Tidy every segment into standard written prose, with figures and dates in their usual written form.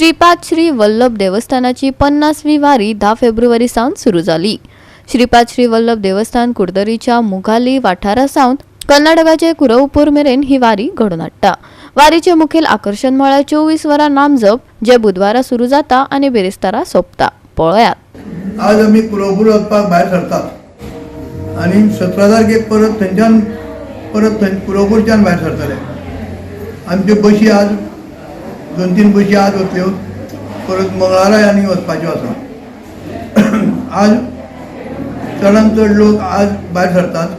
श्रीपाद श्री वल्लभ देवस्थानाची 50वी वारी 10 फेब्रुवारी सावन सुरू जाली. श्रीपाद श्री वल्लभ देवस्थान कुडतरीच्या मुघाली वाठारा सावन कर्नाटकाचे कुरवपूर मेरेन ही वारी घडोवन हाडटा. वारीचे मुखेल आकर्शण म्हळ्यार 24 वरां नामजप, जे बुधवारा सुरू जाता आनी बिरेस्तारा सोंपता. पळयात. आज आमी कुरवपूर वचपाक भायर सरतात आनी 17 तारखेक परत थंयच्यान, परत थंय कुरवपूरच्यान भायर सरतले. आमच्यो बशी आज, दोन तीन बशी आज वतल्यो, परत मंगळाराय आनी वचपाच्यो आसा. आज चडान चड लोक आज भायर सरतात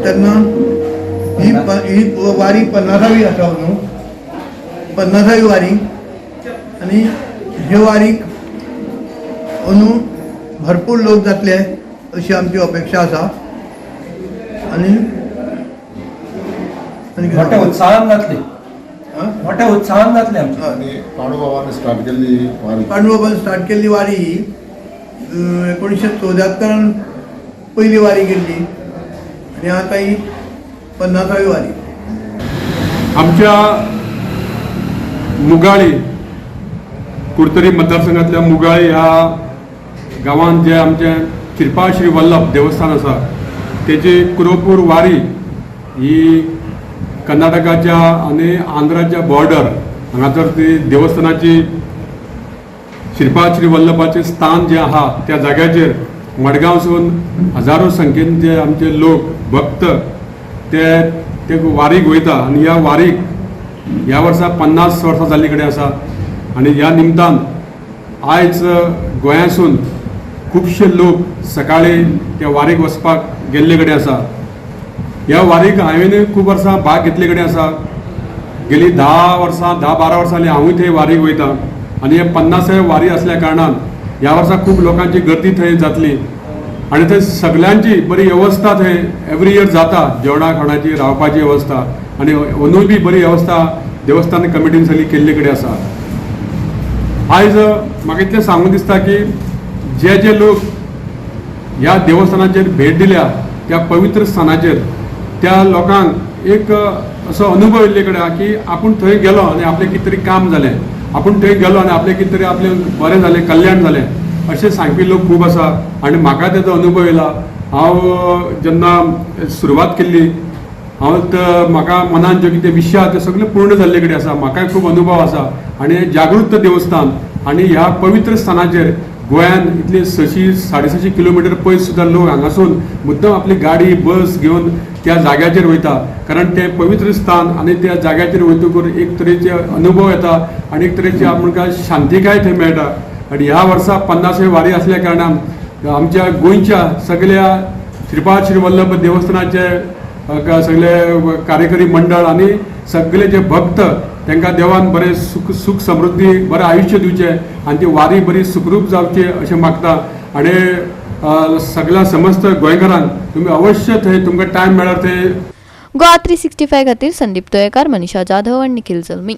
तेन्ना ही वारी 50वी आसा न्हू, 50वी वारी. आनी हे वारीक अंदू भरपूर लोक जातले अशी आमची अपेक्षा आसा. आनी आनी कितें? मोठ्या उत्साहान जातली. हां? मोठ्या उत्साहान जातली आमची. हय. आनी पांडुबाबान स्टार्ट केल्ली वारी. पांडुबाबान स्टार्ट केल्ली वारी ही 1974न पयली वारी केल्ली आनी आतां ही 50वी वारी. आमच्या मुगाळी, कुडतरी मतदारसंघातल्या मुगाळी ह्या गांवांत जे आमचें श्रीपाद श्री वल्लभ देवस्थान आसा, तेजी कुरवपूर वारी ही कर्नाटकाच्या आनी आंध्राच्या बॉर्डर हांगासर ती देवस्थानाची, श्रीपाद श्री वल्लभाचें स्थान जें आहा, त्या जाग्याचेर मडगांवसून हजारो संख्येन जे आमचे लोक भक्त ते ते वारीक वयता. आनी ह्या वारीक ह्या वर्सा 50 वर्सां जाल्ली कडेन आसा. आनी ह्या निमतान आयज गोंयासून खुबशे लोक सकाळी त्या वारीक वचपाक गेल्ले कडेन आसा. ह्या वारीक हांवें खूब वर्सां भाग घेतले कडेन आसा. गेली 10 वर्सां, 10-12 वर्सां जालीं हांवूय थंय वारीक वयता. आनी हे 50वे वारी असल्या कारणान ह्या वर्सा खूब लोकांची गर्दी थंय जातली आनी थंय सगल्यांची बरी वेवस्था थंय एवरी इयर जाता, जेवणा खाणाची, रावपाची वेवस्था. आनी अंदूय बी बरी वेवस्था देवस्थान कमिटीन सगळी केल्ले कडेन आसा. आयज म्हाका इतलें सांगून दिसता की जे जे लोक ह्या देवस्थानाचेर भेट दिल्या, त्या पवित्र स्थानाचेर, त्या लोकांक एक असो अनुभव येयल्ले कडेन आहा की आपूण थंय गेलो आनी आपलें कितें तरी काम जालें, आपूण थंय गेलो आनी आपलें कितें तरी आपलें बरें जालें, कल्याण जालें, अशें सांगपी लोक खूब आसा. आनी म्हाका तेजो अनुभव येयला. हांव जेन्ना सुरवात केल्ली, हांव म्हाका मनान ज्यो कितें विशय आहा ते सगळे पूर्ण जाल्ले कडेन आसा. म्हाकाय खूब अनुभव आसा. आनी हें जागृत देवस्थान आनी ह्या पवित्र स्थानाचेर गोंयान इतले 600 650 किलोमिटर पयस सुद्दां लोक हांगासून मुद्दम आपली गाडी, बस घेवन त्या जाग्याचेर वयता, कारण तें पवित्र स्थान आनी त्या जाग्याचेर वयतकूर एक तरेचे अनुभव येता आनी एक तरेची आमकां शांतिकाय थंय मेळटा. आनी ह्या वर्सा 50वी वारी आसल्या कारणान आमच्या गोंयच्या सगळ्या श्रीपाद श्री वल्लभ देवस्थानाचे सगळे कार्यकारी मंडळ आनी सगळे जे भक्त, तांकां देवान बरें सुख सुख समृद्धी, बरें आयुश्य दिवचें आनी ती वारी बरी सुखरूप जावची अशें मागता. आनी सगळ्या समस्त गोंयकारांक, तुमी अवश्य थंय तुमकां टायम मेळ्ळ्यार थंय गोवा 365 खातीर संदीप तोयेकार, मनीषा जाधव आनी निखिल जल्मी.